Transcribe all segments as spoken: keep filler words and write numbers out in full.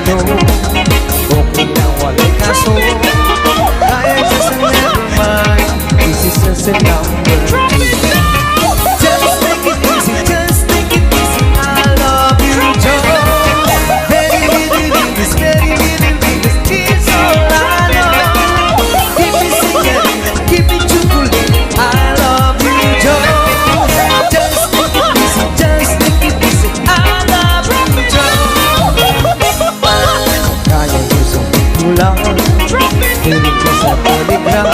No, okay na, walay kaso. Kaya just a never mind. This is just a number. Just take it easy, just take it easy. I love you, Joe. Very little thing is, very little thing is, it's all I know. Give me cigarette, give me chocolate. I love you, Joe. Just take it easy, just take it easy. I love you, Joe. Kaya ko sa pula, piling ko sa Telegram.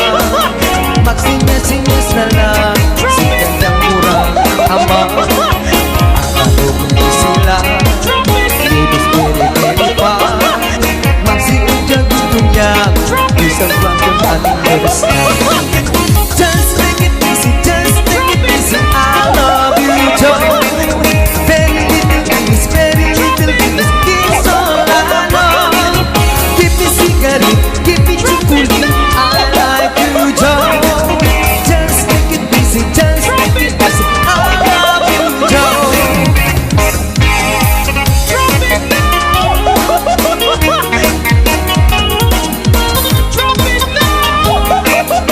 Magsinyas-sinyas na lang, si Gandang Mura, ama. Ang alok ni sila, ibig spirit ni pa. Magsiudya gutom niya, isang random animals na. Just take it easy, just take it easy. I love you, Joe. Very little things, very little things. It's all I know. Give me cigarette, give me chocolate. I like you, Joe. Just take it easy, just take it easy. I love you, Joe. Drop it now! Drop it now!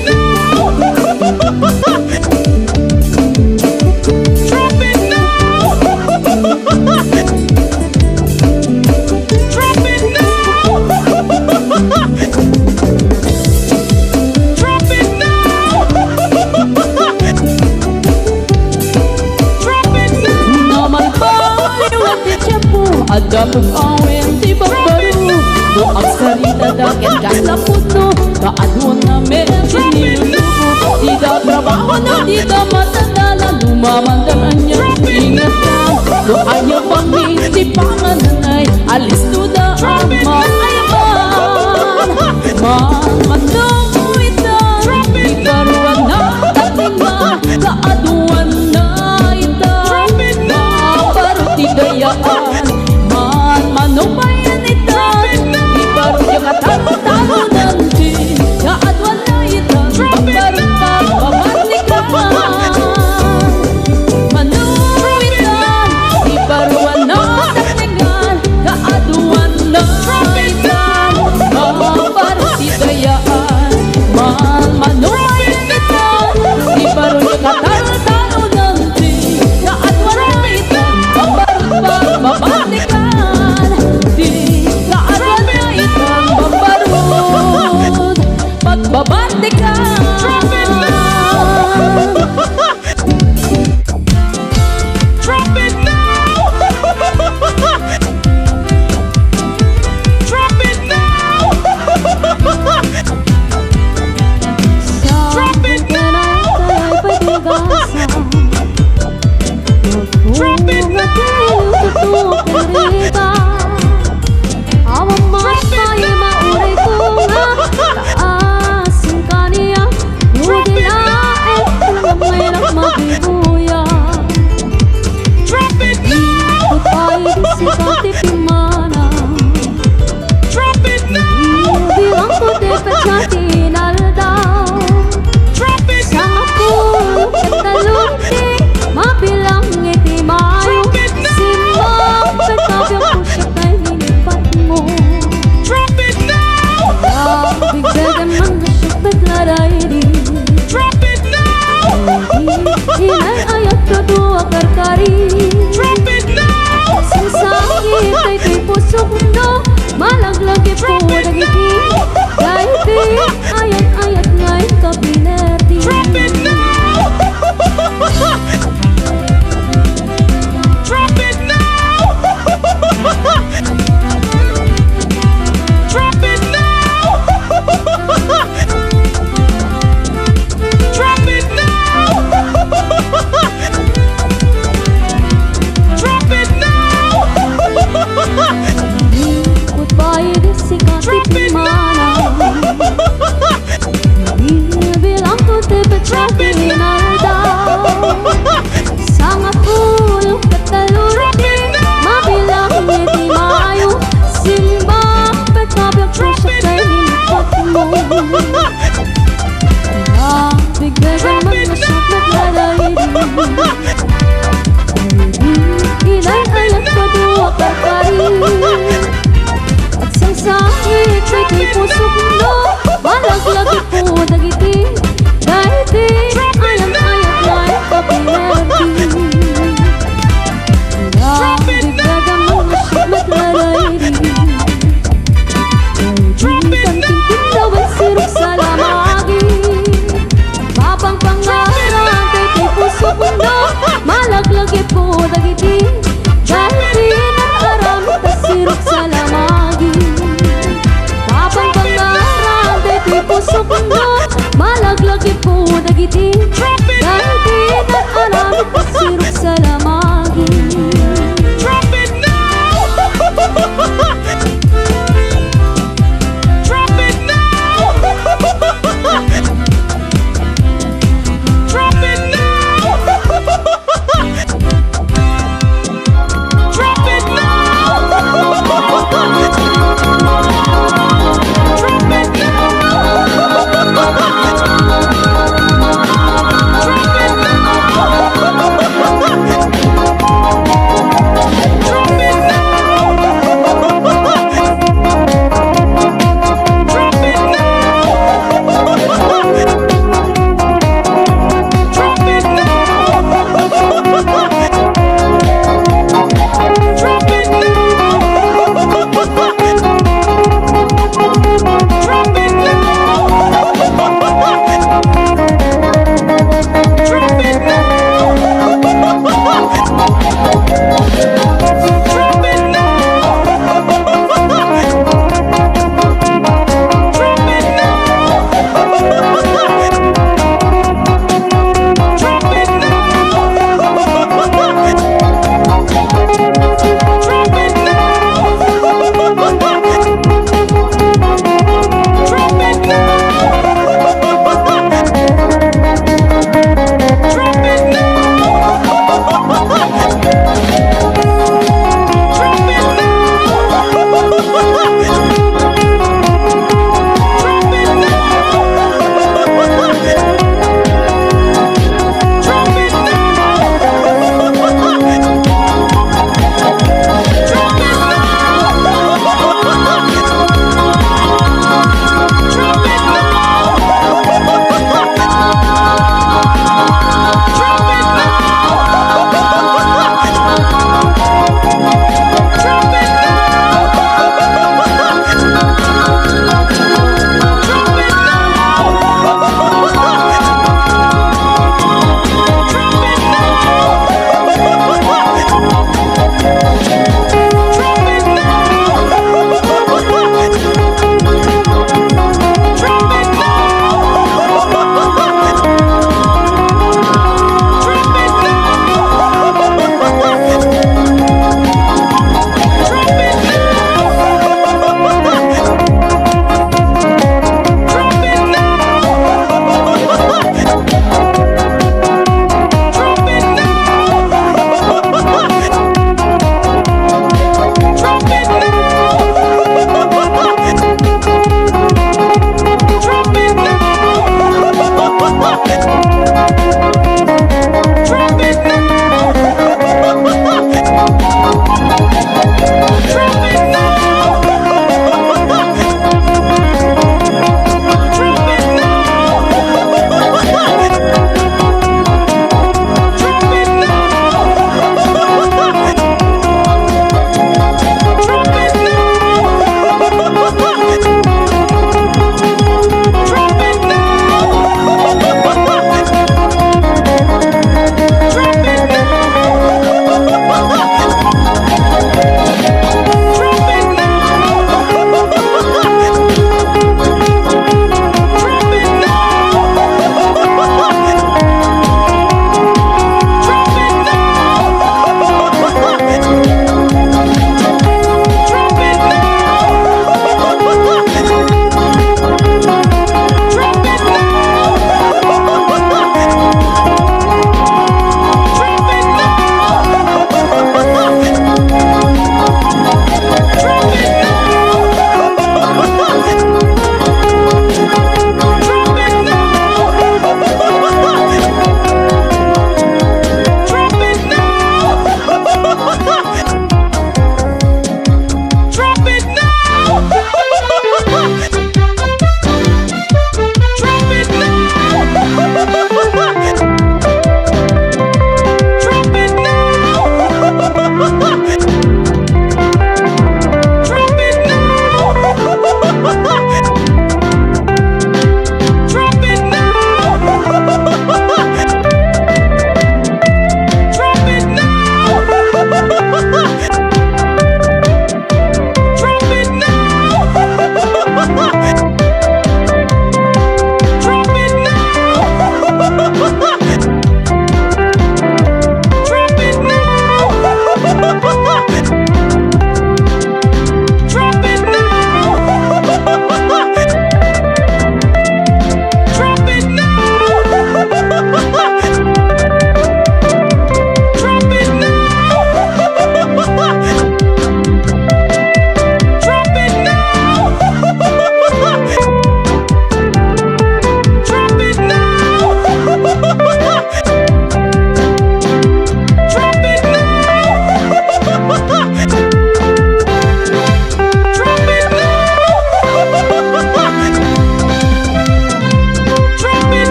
Awen ti babbaro, no agsaritada ken kasla pudno, kaaduan ngamin ti niluluko. Dida trabahona, dida matadala, lumamandar ania, ingetan. No ania pangin ti pangananay, alistoda a maayaban. Manmano ita, ibaruanna ti tengnga, kaaduanna ita, babbaro ti dayaan. Manmano payen ita, ibaruanna kataltalunan ti, kaaduanna ita, babbaro ti pagbabatikan. Mano ita, ibaruanna ti tengnga, kaaduanna ita, babbaro ti dayaan. Manmano payen ita, ibaruanna kataltalunan ti, kaaduanna ita, babbaro ti pagbabatikan. Ti, kaaduanna ita, babbaro ti pagbabatikan. Drop it now! Drop it now! Drop it now! Drop it now! Awan maipay mauray ko nga taas kaniak. No di laeng alam nga mabibuya. Drop it now! Kupay di sika ti pimmana. Drop it now! Bilang ko ti petsa ti inaldaw. Drop it now! Sangapulo ket tallo ti mabilang iti Mayo. Drop it now! Simbang pagkabiang puso kay minipatmo. Drop it now! Bigdagam man siya paglaray di. Drop it now! Inay ayat ko dua karkari. Drop it now! Sangsangit daytoy pusok no malaglag ipudagiti. Drop it now! Daytoy ayat-ayat nga inka pinerdi. Drop it now! Drop it now! Drop it now! Drop it now! Drop it now! Goodbye, this is Drop it now! Bilang ko ti petsa ti inaldaw. Sangapulo ket tallo ti mabilang iti Mayo. Simbang pagkabiang puso kay minipatmo. Bigdagam man siya paglaray di. Inay ayat ko dua karkari. Agsangsangit daytoy pusok no malaglag ipudagiti. Daytoy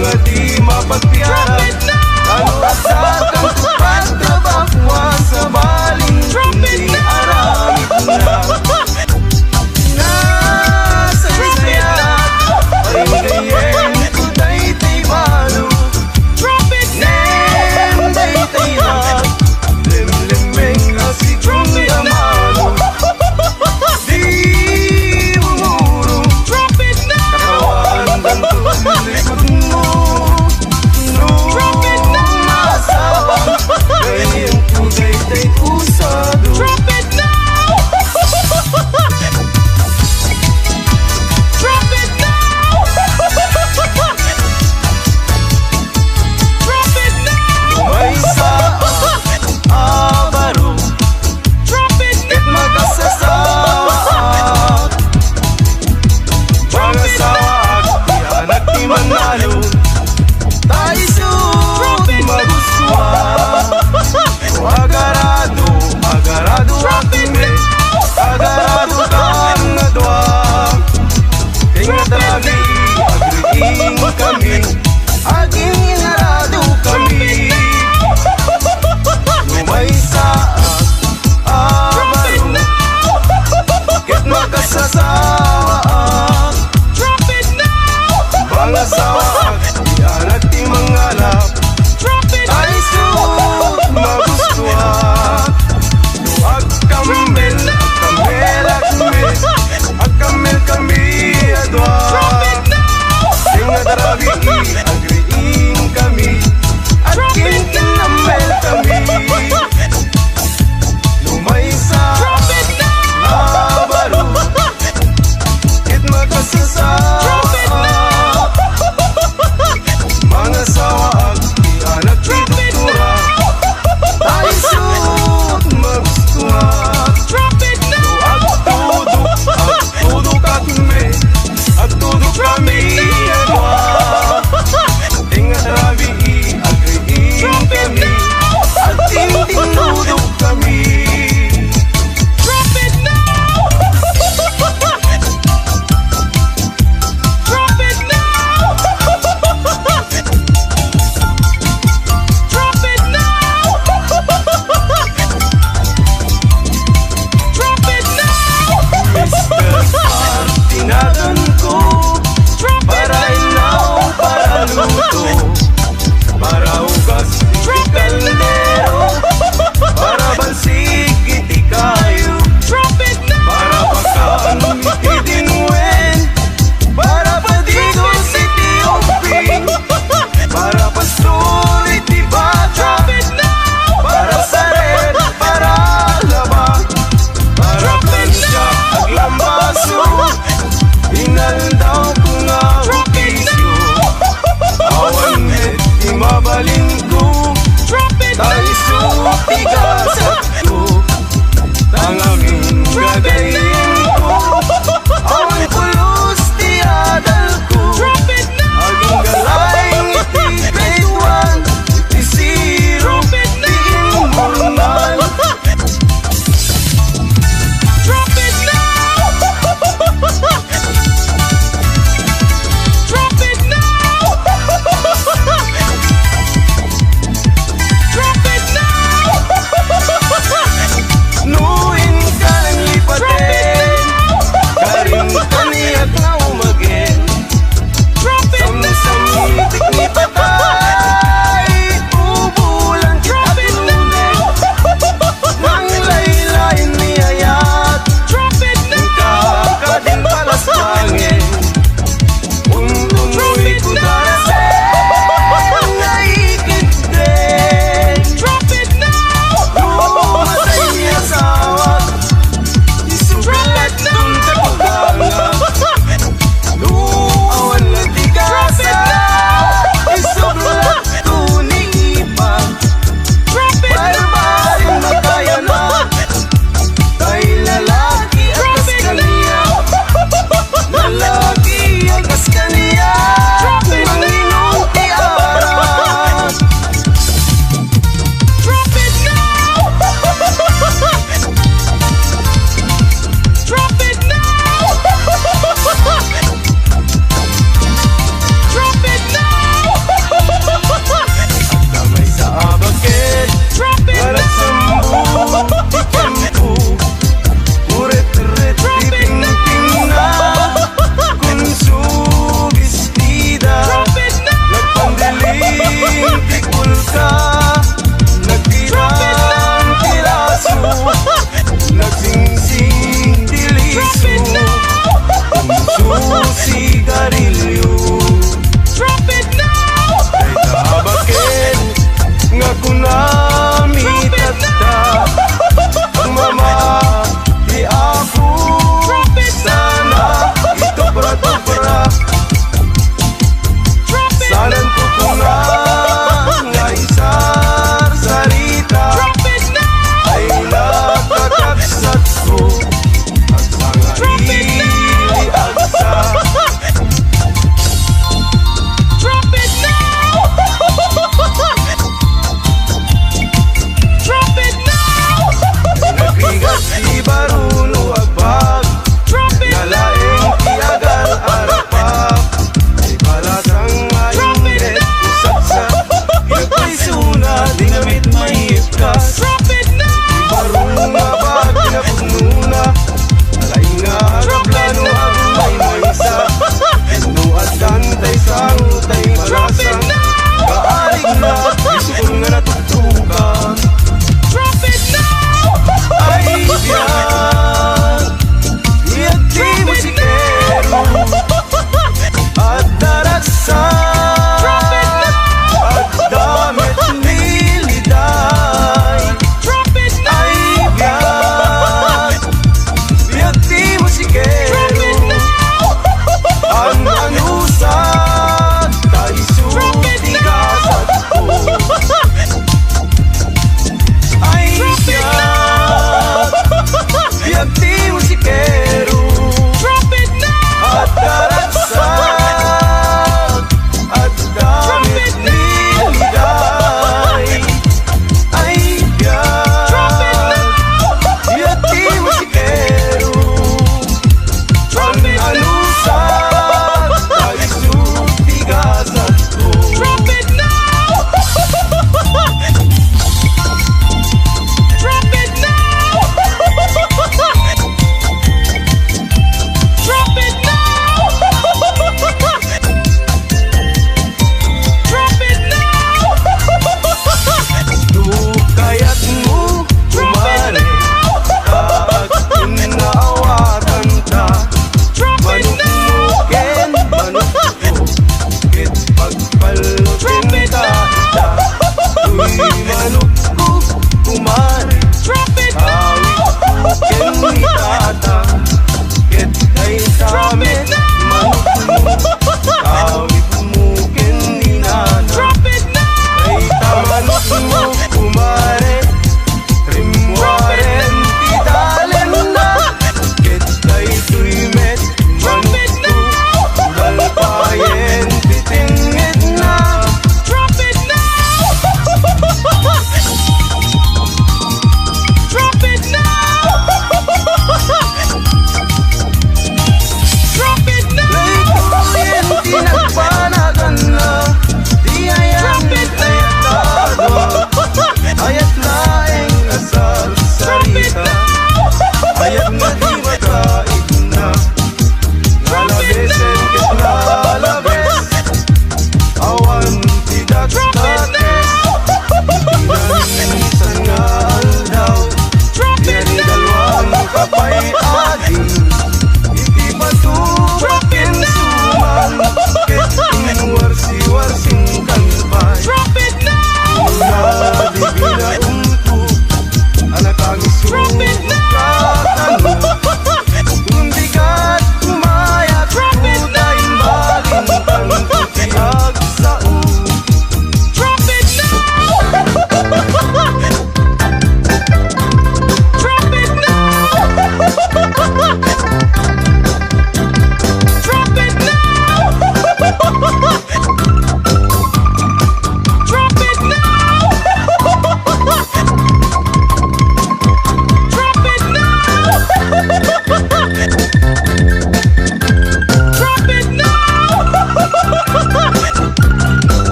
nga di mapagpiara. Drop it down! Ano at saan kang pagtrabaho sa balin kundi aramid na. Nasaysayan, ay gayen ko daytoy balo. Drop it down! Ngem daytoy la, lemlemmeng a segunda mano. Di umuro. Drop it down! Katawan danton likudmo. No, drop it down! Maasawa, gayyem ko daytoy usado. Drop it down! Drop it down! Drop it down! Maysa a baro. Drop it down! Ket makasasawaak. Mangasawaak ti anak ti mannalon. Ta isu ti magustuak. Agarado, agarado, drop it down! Agarado kan nga dua. Ken nga talaga, agriing kami.